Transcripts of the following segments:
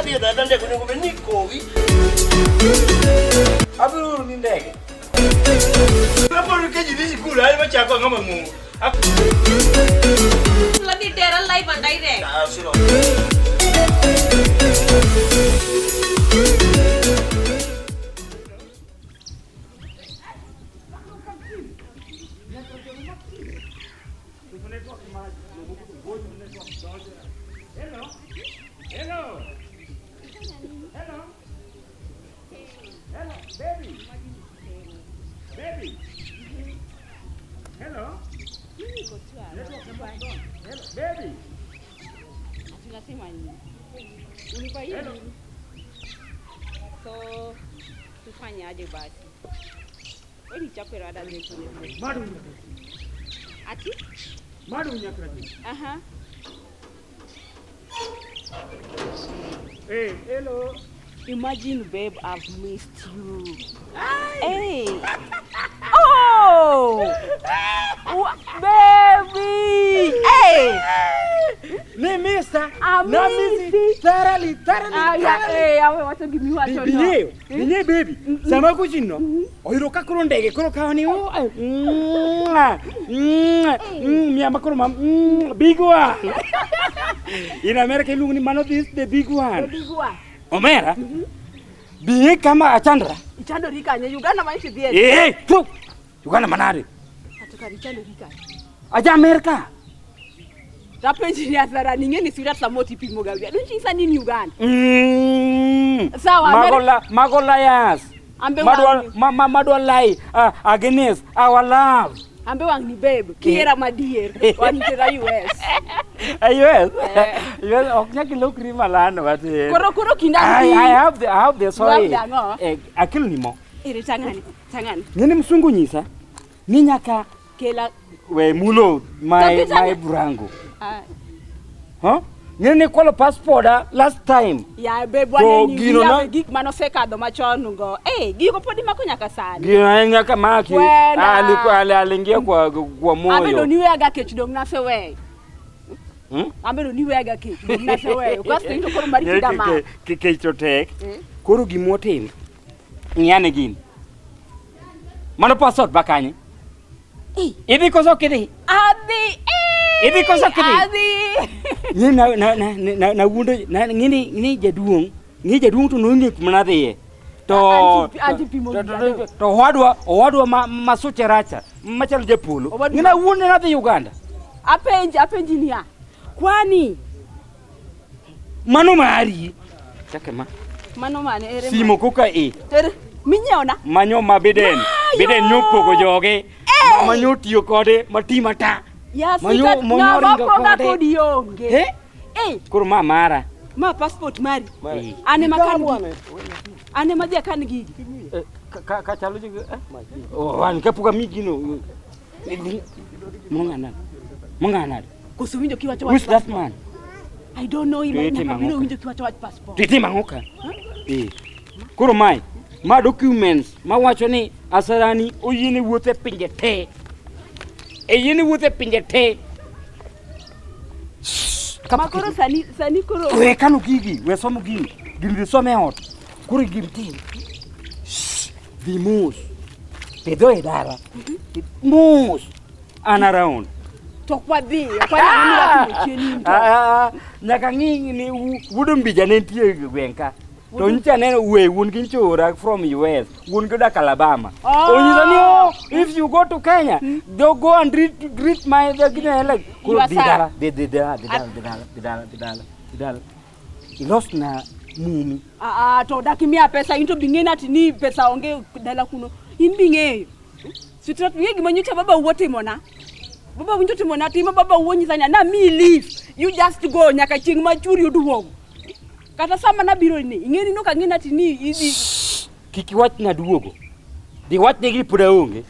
Kadhi e dada ndege onego bed ni ikowi. Abiro oro ni ndege. Kapod ka ji dhi sikul, an machako ang'o mang'ongo. Ladhi tera live and direct. Ah, siro. Hello. Hello. Hello, baby. Baby. Hello. Hello, baby. Tunasema nini? Unipa Hello. nini? So tufanye aje basi? Wewe ni chakwe rada zetu ni. Madu nyakra. Ati? Madu nyakra. Aha. Hey, hello. Imagine babe, I've missed you. Hey. Oh! Baby! Hey! Ni mister. I Na miss miss thoroughly, thoroughly, Ah, yeah, thoroughly. hey, awe wacho gimiwacho no. Binyeyo, binyeyo baby. Sama kuchino. Oyudo ka koro ndege koro kawo ni oh, ay, mwah, mwah, miyamba koro ma big one. In America iluongo ni mano this the big one. Bigwa. Omera. Biye kama achandra. Ichandori kanye Uganda ma idhi e. Eh, tu. Uganda manade. Atukari ichandori kanye. Aja America. Tapenji ni hadharani ing'e ni sweetheart samoro tipimo ga wiya. Donge ni Uganda. Sawa, Magola, magola yas. Ambe Madwa, wang' ma, ma, madwa lie against our love. ambe wang' ni babe, kihera madier, wang' tera US. Yes. Eh. Yes, ok nyaka ilokri malano matin. Koro koro kinda I have the I have the sorry. the ang'o? Eh, akelo ni mo. Ere tang'ani, tang'ani. Ng'eni msungu nyisa ni nyaka Kela we mulo my Kabisa my ni- burango. ah, Huh? Ng'eni ni kwalo passport last time. ya babe To waneni gino wiya na- we gik manosekadho machon go. Eh, gigo pod imako nyaka sani. Gino en nyaka maki. Wena. Alikuwa aliingia kwa Abedo moyo. niweyaga kech dong' naseweyo. Hmm? Abedo niweyaga kech dong' naseweyo. Kasto in to koro mari kinda ma. Kech to tek. Eh. Koro gimotim. Ng'iyane gini. Mano passport ba kanye? Eh. Idhi koso ok idhi? Adhi. Eh, Idhi koso ok idhi? Adhi. Ng'e na na na na na wuondo na ng'e ni jaduong' ng'e jaduong' to nong'e kuma nadhiye. To Anti pimo to, to, to owadwa ma suche racha machalo japolo. Owadwa- Ng'e na wuonde nadhi Uganda. Apenji, apenji niya. Kwani Mano mari. Chake ma. mano mane ere Simo koka e. Ere minyiewona? Manyo ma Biden. Mayo! Biden nyopogo joge. Ma nyotiyo kode mati mata. Ya Manyo- sweetheart, manyo ng'ama ringo poga kode. kodi onge. Eh? Eh, Koro ma mara. ma passport mari. Eh. An ema kan gigi. An ema dhi akan gigi. Eh, ka chalo jigo eh? Oh, an kapok ami gino. Mong'ana. Mong'ana. Koso winjo kiwacho Who's wach that passport? man? I don't know him. To itimo Nyaka biro ang'o ka? winjo kiwacho wach passport. To itimo ang'o ka? Eh. Koro mae, ma documents mawacho ni Asarani oyiene wuotho e pinje te. Oyiene wuotho e pinje te. Ma koro sani sani koro We kano gigi, we somo gini. Gini dhi some e ot. Koro gini tim. Dhi mos. Pidho e dala. Mos. An around. to ok wadhi, ok wadhi ni watimo chien in to. Ah, nyaka ng'i ni wuod Ombija ne nitie e gweng' ka. To nyicha aneno we wuon gi nchora from US, wuon gi odak Alabama. Oh. Onyisa ni oh, if you go to Kenya, go go and greet my the gine like You are dhi sir. dala, dhi dhi dala, dhi dala, dhi dala, dhi dala, dhi dala, dhi dala. Ilos na mumi. Ah, ah, to dak imiya pesa in to bing'e ati ni pesa onge dala kuno. In bing'eyo. Sweetheart, ing'e gima nyocha baba wuo timona? Baba winjo timona timo baba wuo nyisa ni namiyi leave. You just go nyaka chieng' ma churi oduogo. Kata sama nabiro ni, ing'e ni nok ang'e ni ati ni idhi Kik iwach ni aduogo. Dhi wach negi ni pod aonge.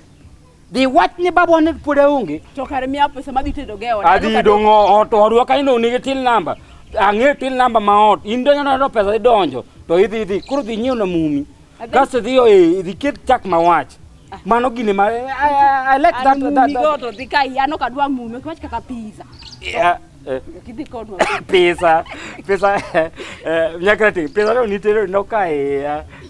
Dhi wach ne babwa ni pod aonge. to kare miya pesa madhi tedo go e ot. Adhi dong' ot odwa kanyo dong' nigi till number. Ang'eyo till number ma ot. In donjo donjo pesa idonjo to idhi idhi. Koro dhi nyiew na mumi. Adhi- Kasto idhi idhi ket chak mawach. Mano gine ma I like that An that. mumi go to dhi ka iya, an ok adwa mumi, ok iwach kata pizza. Yeah. Eh. Kidhi kodwa. Pesa, pesa, nyakrati, pesa no nitero no kae.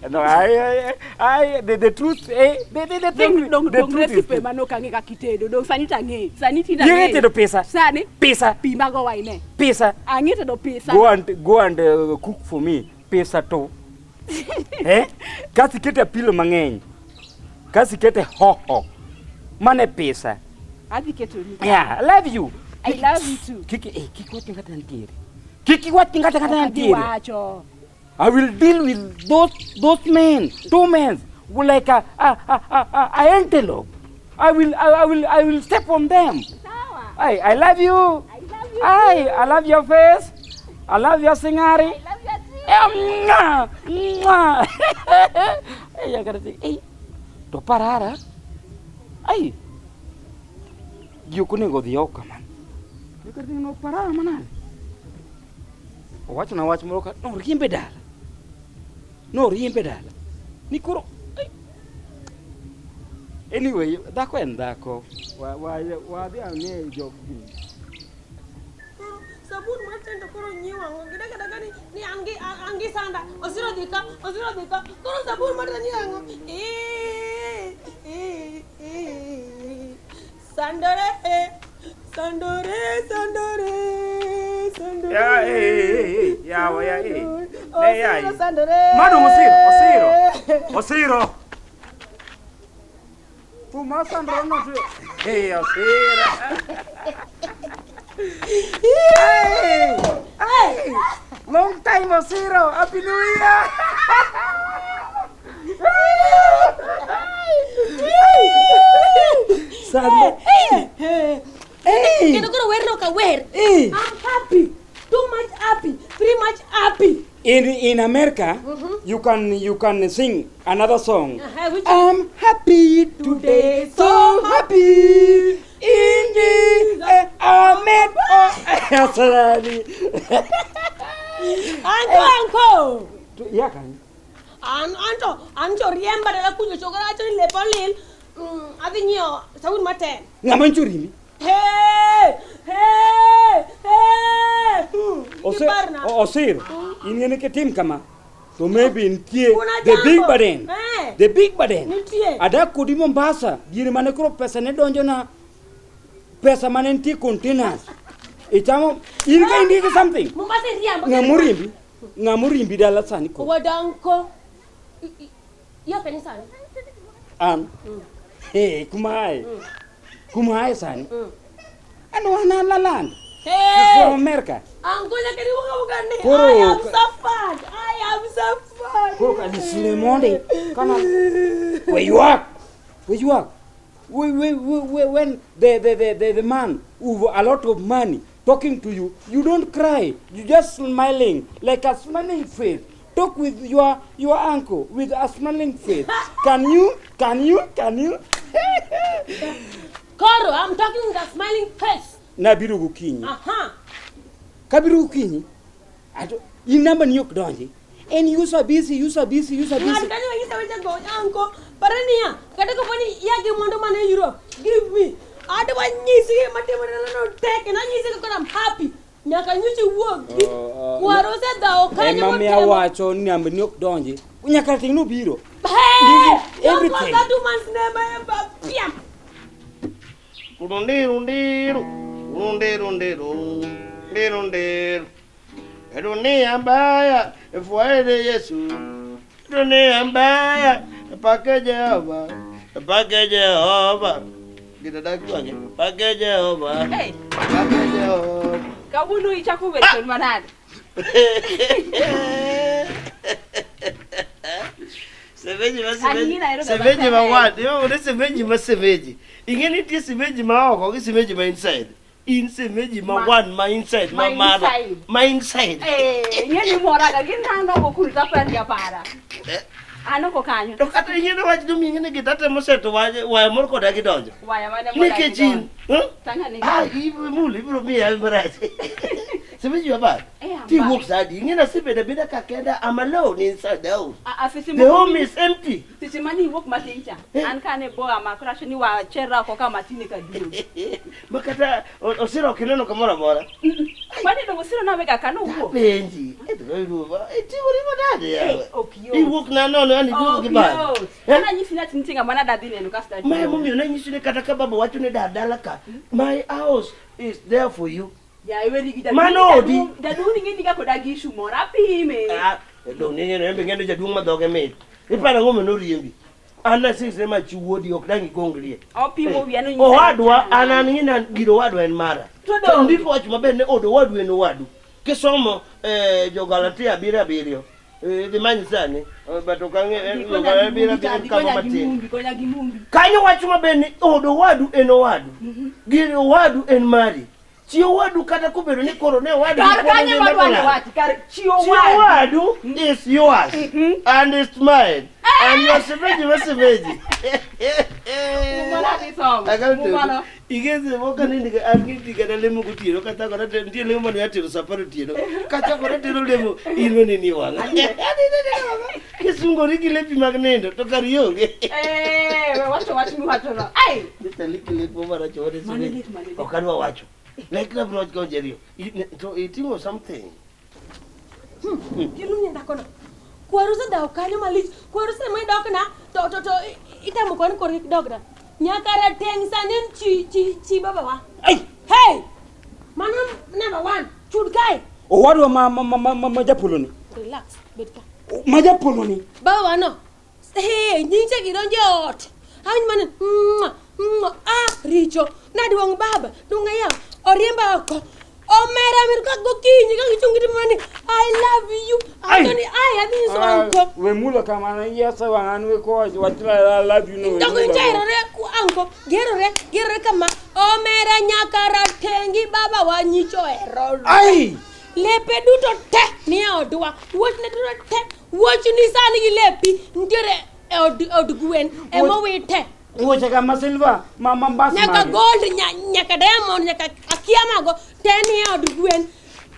No, I, the truth, the thing, Dong the dong truth is, recipe mano ok ang'e kaka itedo. Dong sani to ang'eyo. Sani tinde Ing'e ang'eyo. tedo pesa? Sani Pesa, pi mago waine. pesa. Ang'e tedo pesa. Go and cook for me pesa to. Eh? Kasi kete apilo mang'eny. Kasi kete hoho. Mane pesa. Adhi ketoni. Yeah, I love you. I love you too. Kiki, kik wach ng'ata nitiere. Kik iwach ng'ata ng'ata Ok adhi nitiere. wacho. I will deal with those men, two men, who like a antelope. I will step on them. Sawa. I love you. I love you. I love your face. I love your singari. I love you too. Mwah, mwah. Eh, I gotta say, eh, to parara. Ai. Ji ok onego odhi oko kamano. Nyaka no parara manade. Owachona wach moro ka noriembe dala. Noriembe dala. Ni koro ai. Anyway, dhako en dhako. Wa wadhi ang'e jog gi. Sabun mar tendo koro nyiewo ang'o? Gidak adaka ni an gi sanda. Osiro dhi ka, osiro dhi ka. Koro sabun mar tendo nyiewo ang'o? Ii, ii, ii. Sandore, sandore, sandore, sandore. Ya, eh, eh, eh, yawa, ya, eh. Ne, ya, Osiro eh. sandore. Madam Osiro, Osiro. Osiro. Kuma sandro no tu. Hey, Osiro. Hey! Hey! Long time, Osiro. Happy New Year. Sandro. Hey! Hey! Kendo koro wer no ka wer. Hey! I'm happy. Too much happy. Very much happy. In America, you can sing another song. Which I'm happy today, so happy in the Amen. Oh, sorry. Anko, anko. Ya kan. An anto anto riemba dala kunyo choka acho ni lepo lil. Adhi nyiewo sabun maten. Ng'ama ncho rimbi? Hey! Hey! Hey! Iparna. Osir, in ng'e ni kitim kama to maybe nitie Kuna the big jambo. burden. Eh. The big burden. Nitie. Adak kodi Mombasa, diere mane koro pesa ne donjo na pesa mane nitie containers. Ichamo in ka indiko something. Mombasa riembo. Ng'ama orimbi? Ng'ama orimbi dala sani koro? Wadanko. Ya kanisa. An. Hey, kuma ae. Kuma ae sani. Ano an lalando. Hey! From America. Anko nyaka ni wuka wuka ni. Koro- I am suffered. I am suffered. Koro ka monde kana where you are? Where you are? When the man with a lot of money talking to you, you don't cry. You just smiling like a smiling face. Talk with your uncle with a smiling face. Can you? Can you? Can you? Koro, I'm talking with a smiling face. Nabiro gokinyi. Aha. Kabiro gokinyi. Ato in namba ni ok donji. And you so busy, you so busy, you so Ng'ato busy. kanyo wanyisa weche go anko pare niya kata kopo ni ia gi mwandu mane Europe give me adwa nyisi gima timore no tek nanyisi kaka I'm happy nyaka nyocha wuog gi kwaro osedhawo kanyo Ema miya motemo. wacho ni namba ni ok donji. Nyaka ting nobiro. Hey! Everything. Don't 2 months never ever piam. Rundiru, rundiru, rundiru, rundiru. Dunia mbaya, fuate Yesu. Dunia mbaya, pake Jehova, pake Jehova. Gidadaki wange, pake Jehova, Hey, pake Jehova. Kawuono ichako wer chon manade? Semeji ma An semeji. gina ahero ga Semeji ma maber. wat, iluongo ni semeji ma semeji. Ing'e ni nitie semeji ma oko gi semeji ma inside. In semeji ma one ma inside ma Ma mara. inside. Ma inside. Eh, ing'e ni moraga gin an oko kuno taper ga para. Eh. An oko kanyo. To kata ing'e ni wach dumi ing'e ni gita temo seto waya moro koda gidonjo. Waya mane moda Nikech in. Huh? Tang'ane. Ah, mul ibiro miya marach. Semeji baba. Eh, amba. Ti wuok sa adi? Ing'e nasebedo abeda ka kenda. I'm alone inside the house. A- a seche The moko home is empty. Seche mane iwuok matin cha, Eh. an kane boa makora awacho ni wacherra oko ka matin eka duogo. Makata osiro ok ineno kamoro amora. Kwani dongo siro nawega ka nowuok? Penji. Eh, to iruwa. Itimori manade yawa. Eh, ok yot. Iwuok na nono yani iduogo gi Ok bag. yot. Eh? An anyisi ni ati nitie ng'ama nadadhi neno kasto Ma aduogo. emomiyo nanyisi ni kata ka baba wacho ni dar dala ka, my house is there for you. Ya iweri gi jaduong'. Mano odi. Jaduong' ni ng'e ni ga koda gi issue moro apime. Ah, dong' ni en be ng'e jaduong' ma dhoge mit. Iparo ang'o mane oriembi? An nasingre ma chi wuodi ok dang' igongrie. Opimo wiya nonyisa. Owadwa an an ng'e ni gir owadwa en mara. To dong'. Ndiko wacho maber ni od owadu en owadu. Kisomo jo Galatia 7:7 dhi many sani but ok ang'e jo Galatia 7:7 kama Konya gi matin. mumbi, konya gi mumbi. Kanyo wacho maber ni od owadu en owadu. Gir owadu en mari. Chi owadu kata kobedo ni koro ne owadu Kar koro kanyo ngima madwa ni to wach, kar chi Chi owadu. owadu is yours and it's mine and your semeji ma semeji. Mumano adhi somo. Mumano. Igeze moka ni ndika an gi ndika na lemo gotieno kachakore te nitie lemo mane atero sa apar otieno kachakore tero lemo in maneni e wang'a kisungori gi lepi mag nindo to kar ionge Eh, we wacho wach miwachono. Ai! Nitaliki lek mo maracho wane Mano semeji lit, mano lit. ok adwa wacho lek na bro wach jariyo to iting'o something Giluongi dhakono. Kwaru osedhawo kanyo malich. Kwaru sama idokna to itamo koni koro kik dogna. Nyaka rateng' sani en chi babawa. Ai! Hey! Mano number one. Chud kae. Owadwa ma japolo ni. Relax. Bed ka. Ma japolo ni. Babawa no. Hey, nyicha gidonjo e ot. Awinj mana mwah, mwah, ah, richo. Naduong' baba, duong' ayaw. Oriemba oko. Omera mir ka gokinyi ka gichung' gitimo ni I love you. Ai. Awacho ni ai adhi nyiso anko. We mulo kamano yesa wang' an we ko wach la love you no. we Doko mulo. nchairore ku anko gerore gerore kama omera nyaka ratengi baba wa nyicho ero. Ai! Lepe duto te ni e odwa. Wuochne duto te. Wuochni sani gi lepi nitiere e od gwen emowite. Wuoche ka ma silver ma mbas Nyaka mage. gold nyaka diamond nyaka akia mago te ni e od gwen. Nyaka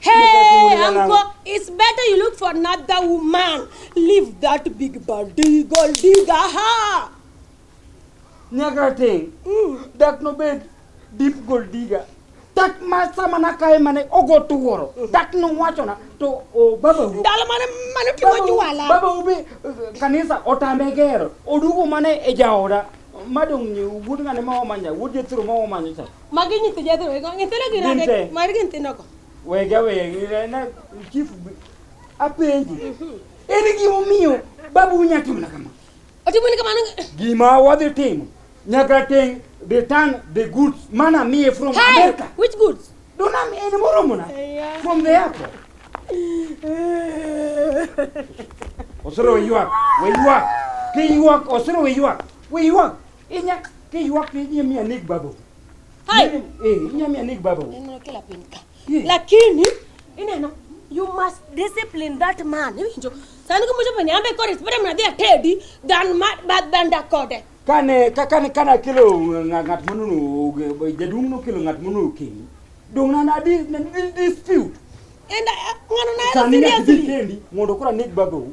Hey, timore nang'o? uncle, it's better you look for another woman. Leave that big body, gold digger. Ha! Nyaka rateng'. Dak nobed deep gold digger. Tak ma sama nakaye mane ogo tuoro. Tak nowachona to o baba u. Ndalo mane timo jwala. Baba ube kanisa otame gero. Odugo mane e jaoda. Madong ni wuod ng'ane ma omanya, wuod jethro ma omanya cha. Magi nyithi Jethro, nyithindo gin Gin adek, te. magi nyithindo go. Wega wegi na chief apenji. Ere gimomiyo babu unya timona kama? Otimo ni kamano. Gima wadhi timo. Nyaka teng return the goods mana miye from Hey, America. which goods? Dona en moromona. Yeah. From the airport. Osoro we ywak, we ywak. Kiywak, osoro we ywak. We ywak. Inya kiywak to inya miya neg babu. Hey. Eh, inya miya neg babu. Ineno kila piny ka. Yeah. Lakini ineno you must discipline that man. Iwinjo? Sani kumochopo ni ambe kore it's better mana dhi atedi than ma than dak kode. Kane ka kane kana akelo ng'at manono jaduong' nokelo ng'at mono okenyi. Dong' na na di na di dispute. And ng'ano na Sani nyaka idhi seriously. tendi mondo koro aneg babau.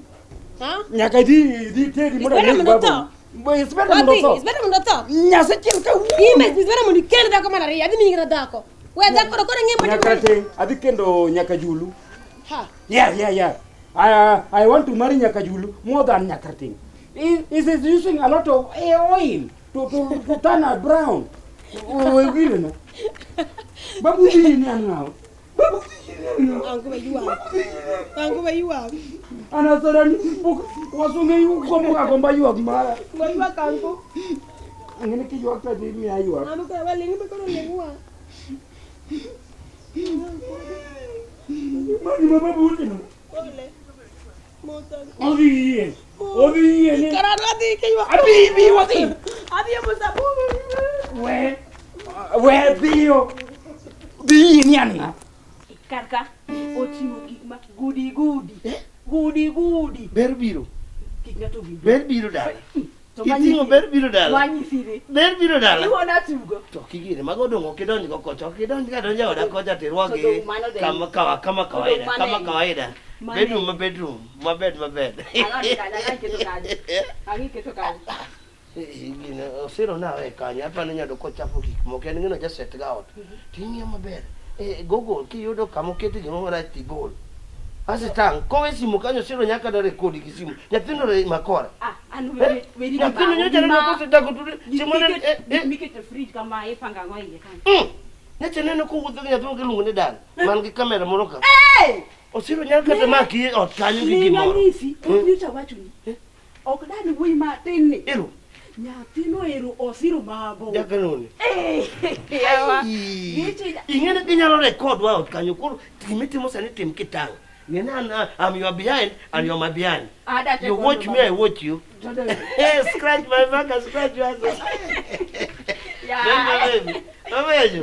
Ha? Nyaka idhi tendi mondo It's better aneg mondo babau. otho. It's better mondo Wadhi, otho. it's better mondo otho. Nyase chiel kawuono. Ime, it's better mondo ikend dhako mar ariyo, adhi miyi kata dhako. We dhako to koro ng'e Nyaka matimo. te adhi kendo nyaka Julu. Ha. Yeah. I want to marry Nyaka Julu more than Nyaka Ting. He is using a lot of oil to turn her brown. Oh, we no. Babu dhi ni an ng'awa. Babu dhi ni an ng'awa. Ango be ywak. Ango be ywak. An asarani pok wasunge gombo ga gomba ywak mara. We ywak ango. Ang'e ni kiywak to adhi miya ywak. Ango koro waling' be koro ling' wa. Magi ma babu utimo. Pole. Mos ango. Odhi yie. Odhi yie ni. Kara adhi kiywak. Abi bi wadhi. Adhi e musabubu. We we dhiyo. Dhi yie ni an ng'a. Kar ka oting'o gik ma gudi gudi. Gudi gudi. Ber biro. Kik ng'ato winj. Ber biro dala. To Iting'o ber biro dala. Wanyisire. Ber biro dala. Iwona tugo. To kigine mago dong' ok idonj go kocha. Ok idonj ka donja oda kocha tirwaki To dong' mano then. kama kawa kama kawaida mano kama en. kawaida. Mano Bedroom en. ma bedroom mabed mabed. Ang'o kanyo, ang'o iketo kanyo. Ang'o iketo kanyo. Gine osiro nawe kanyo apani nyado kochapo gik moko en ng'ino jaset ga ot. Ting'iyo maber. Eh, Google kiyudo kama okete gimoro marach tigol. Asitang' kowe simu kanyo osiro nyaka da rekodi gi simu. Nyathino re makora. Ah, an Eh, weri weri gi Nyathino bawo, nyocha neno gima- kosetako tude. gik Simu ne miket- eh, eh. gik miketo e fridge kama ipanga ang'o iye kanyo. Nyocha neno kowuotho gi nyathi moro kiluongo ni Dan. Man gi kamera moro ka. Eh! Osiro nyalo kata maki e ot kanyo gi Ne gimoro. nanyisi, Hmm. nyocha awachoni. Ok dan wuoyi matin ni. Ero, Nyathino ero osiro mabo. jakanoni. Eh, yawa. Gichi- Ing'e ni ginyalo record wa ot kanyo koro gima itimo sani tim kitang'. Ng'e ni an, I'm your behind and you're my behind. Ada You watch me, I watch you. Hey, scratch my back and scratch yours. Yeah. Then my baby. Mabejo.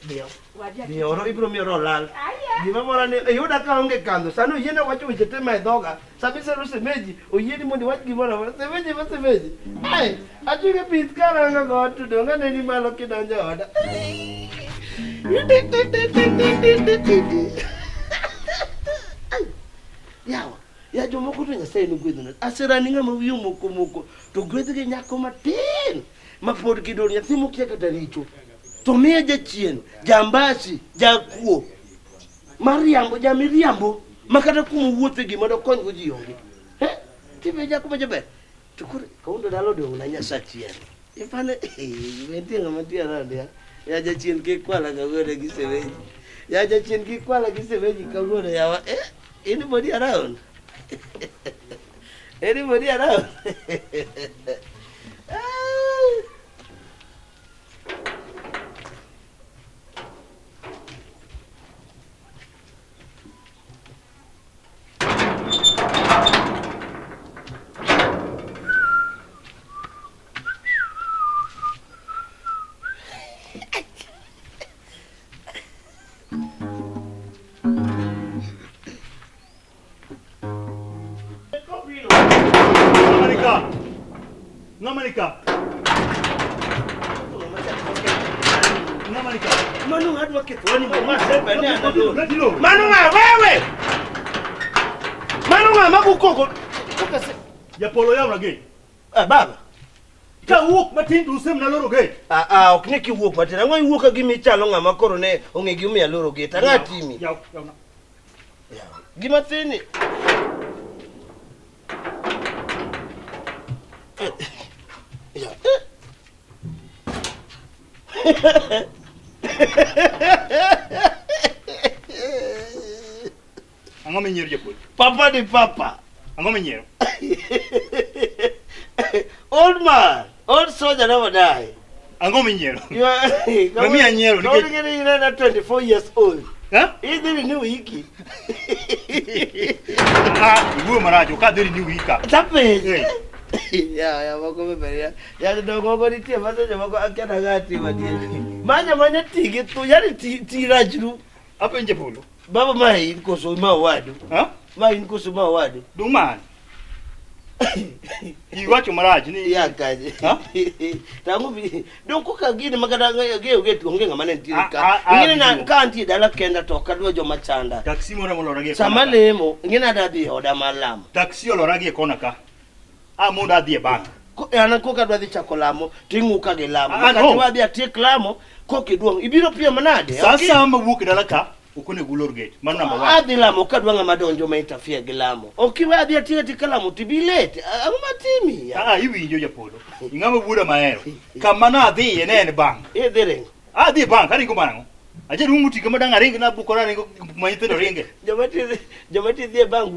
Miyo. Wadia. Miyo, oro ibiro miyo ro lal. Aya. Gima mora ni iyuda ka onge kandho. Sani oyiena wacho weche te ma e dhoga. Sama isero semeji, oyieni mondo iwach gimoro amora. Semeji ma semeji. Ai, achunge pith karango go to donge aneni malo kidonjo e oda. Ai, Yawa, ya jomoko to Nyasaye nogwedhona. Aserani ng'ama wiye omoko moko to gwedh gi nyako matin ma pod gidol nyathi mokia kata richo. To miye jachien, jambasi, jakuo mariambo jamiriambo ma kata kuma owuothe gima dokonygo ji onge. Eh? Tibe jako ma jaber. To koro kawuono dala odong' na Nyasachiel. Ipane nitie ng'ama nitie around ya. Ya jachien kik kwala kawuono gi semeji. Ya jachien kik kwala gi semeji kawuono yawa. Eh? Anybody around? Anybody around? Ah. Ng'amanika. Ng'amanika. Ng'amanika. Mano ng'adwa ketho ni ma sebe ne an adol. Ng'atilo. Mano ng'a wewe? Mano ng'a magukoko? Koka se Japolo yawna gate. Ah, baba. Ka wuok matin to usemna loro gate. Ah, ah, ok ne kiwuok matin. Ang'o iwuok ka gima ichalo ng'ama koro ne ong'e gimomiyo aloro gate. Ang'o atimi? Yaw, yawna. Gima thin ni. Eh, ya, eh. Ang'o minyiero japolo? Papa ni papa. Ang'o minyiero? Old man, old soldier never die. Ang'o minyiero? You are Mami anyiero Kawuono nikech- ing'e ni in 24 years old. Eh? Idhi renew hiki. Ah, iwuoyo marach, ok adhi renew hika. Tapenj. Eh. Ya, ya moko be ya. Ya jodongo moko nitie ma seche moko akia nang'o atimo adier. Manya manya ti gi thu, yani ti ti rachru. Apenjo japolo. Baba ma in koso ma owadu. Ha? Ma in koso ma owadu. Dung man. Iwacho marach ni Ya kaje. Ha? Tangu bi dong koka gini makata ng'eyo get onge ng'ama ne nitiere Ah, ka. ah, ah, Ing'e na biyo. ka antie dala kenda to ok adwa joma chanda. taxi moro molora gi e kona Sama ka. lemo, ing'e ni adwa dhi e oda mar lamo. Taxi olora gi e kona ka. Ah, mondo adhi e bank. An koka adwa dhi chako lamo, ting'uka gi lamo. Ah, Makati no. wadhi atiek lamo, koka iduong'. Ibiro piyo manade? Sa Ok i- asaya mawuok e dala ka, ok onego ulor gate. Mano number one. Adhi lamo, ok adwa ng'ama donjo ma interfere gi lamo. Ok iwe adhi atiek atieka lamo tibi late. Ang'o matimi? Ah, iwinjo japolo. Ing'ama wuoda mahero. Kama nadhiye ne en bank. Idhi ringo. Adhi e bank, aringo marang'o? Ajaduong' motiga madang' aring nabukora aringo ma nyithindo ringe. Joma ti joma ti dhi e bank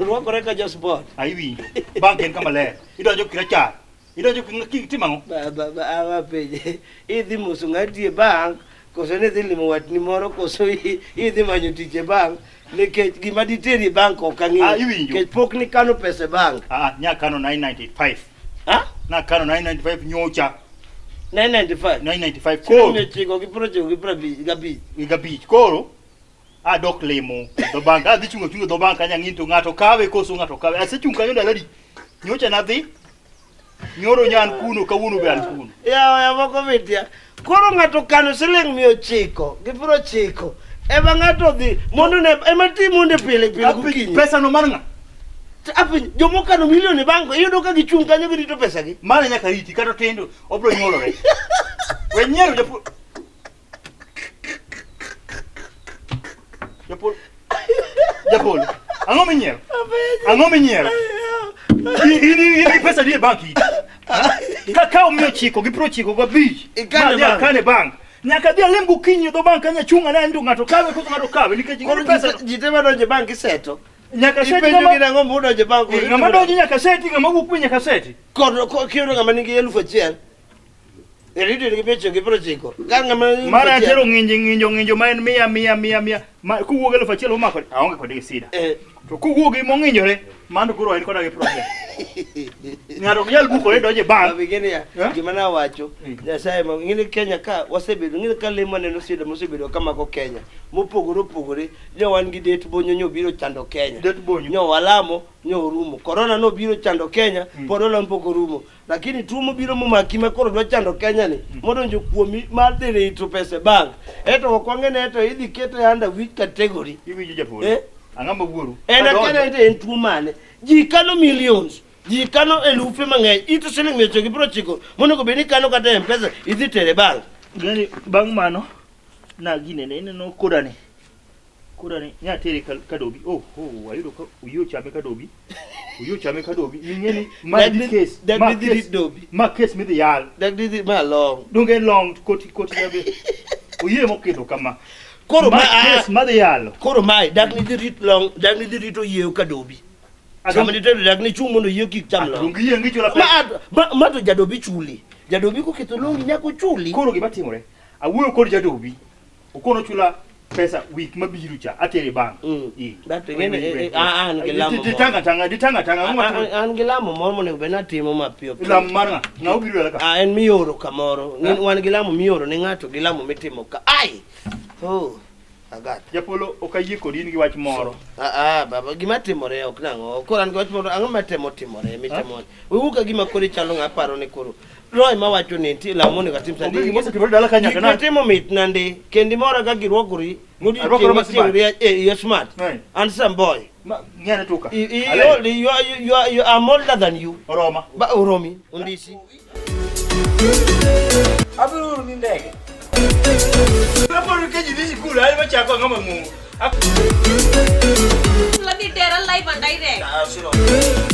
rwakore ka jo sport. Ah, iwinjo. Bank en kama ler. Idonjo kirachar. Idonjo kitimo ang'o? Ba ba ba awa penje. Idhi moso ng'ati e bank koso ni idhi limo watni moro koso idhi manyo tich e bank nikech gima diteri e bank ok ang'eyo. Ah, iwinjo. Nikech pok nikano pesa e bank. Ah, nyakano 995. Ha? Nakano 995 nyocha. 995. 995 Koro koro 900 gi 95 gi 50 gabich. gi abich. Koro adok limo dho bank. Adhi chung' achunga dho bank kanyo ang'i to ng'ato kawe koso ng'ato kawe. Asechung' kanyo ndalo adi? Nyocha nadhi. Nyoro nyan kuno kawuono be an kuno. Yawa ya moko mitia. Koro ng'ato kano siling 900 gi 90 ema ng'ato dhi mondo ne ema ti mondo pile pile gokinyi. Pesa no mar ng'a? Apenjo jomokano milion e bank iyudo ka gichung' kanyo girito pesa gi. Mano nyaka riti kata otindo obiro nyuolore. We nyiero japur. Japur. Japur. Ang'o minyiero? Ang'o minyiero? In in gi pesa di e bank in. Ka kawo 900 gi 95. Ikane Ma dhi bank. akane bank. Nyaka dhi alim gokinyi e dho bank kanyo achung' ane ni to ng'ato kawe koso ng'ato kawe nikech Koro ing'e pesa. ji te madonjo e bank iseto. Nyaka seti Ipenjo ng'ama gi nang'o modonjo e bank. ng'ama donjo nyaka seti ng'ama wuok be nyaka seti. Kod kiyudo ng'ama nigi 1000. Irito gi 990. Ka ng'ama nigi Mara 1000. atero ng'injo ng'injo ng'injo ma en mia mia mia mia ma kowuok 1000 omako aonge kode gi sida. Eh. To kowuok gi mong'injore mano koro en koda gi problem. Ng'ato ok nyal bukore donjo e bank. Babi, gini ya, Eh? gima nawacho Mm. Nyasaye ma ng'ini Kenya ka wasebedo ng'ini ka lemo neno sida mosebedo kamako Kenya mopogore opogore nyo wan gi det bonyo nyo biro chando Kenya Det bonyo. nyo walamo nyo orumo korona nobiro chando Kenya Mm. pod olamo pok orumo lakini tuo mobiro momaki ma koro dwa chando Kenya ni modonjo kuomi mar dhi rito pesa e bank eto ok wang'e ni eto idhi kete under which category Iwinjo japur. Eh? Ang'o ma wuoru? En Kadonjo. akia ni en tuo mane ji kano millions ji kano elufe mang'eny ito siling 990 monego bed ni kano kata e mpesa idhi tere bank Gani bang' mano na ginene ineno kodani. Kodani nya tere kadobi. Oh, oh, ayudo ka oyie chame kadobi. Oyie chame kadobi. Ing'e ni ma Dag dhi ni- case. dag Ma ni dhi case. rit dobi. Ma case midhi yal. Dag dhi ma long Donge en long koti koti yabe. Oyie mokidho kama. Koro ma ma ah, case madhi yalo. koro mae dak ni dhi rit long dak ni dhi rito yieyo kadobi sama nitedo dak ni chung' mondo yieyo kik cham long Donge yie ngichula pesa. ma, ma, ma to jadobi chuli jadobi koketho longi nyaka ochuli Koro gima timore, awuoyo kod jadobi. Okono chula pesa week mabiro cha atere bank. Mm. Eh. But ing'eni, eh, eh, ah, an gi lamo moro. Ditanga tanga, ditanga tanga. Ang'o matimore? An gi lamo moro monego bed ni atimo mapiyo piyo. Lam mar ng'a? Ng'a obiro dala ka? Ah, en mioro kamoro. Wan gi lamo mioro ne ng'ato gi lamo mitimo ka. Ai! Oh, Agatha. Japolo ok ayie kodi in gi wach moro. Ah, ah, baba, gima timore ok nang'o. Koro an gi wach moro, ang'o matemo timore, mitemo. Wewu ka gima koro ichalo ng'a paro ni koro. Roy mawacho ni nitie lamo monego atim sani. Onge gima osetimore dala ka nyaka Gik na. mitimo mit nandi, kendo imora ka girwakori. Arwakora ma smart. Eh, you're smart. Hey. Handsome boy. Ma ng'ane tuka. You, Alele. you are, I'm older than you. Oroma. Ba Oromi, ondisi. Abiro oro ni ndege. Japolo keji dhi sikul ae machako ang'o mang'ongo. Ladhi tera live and direct.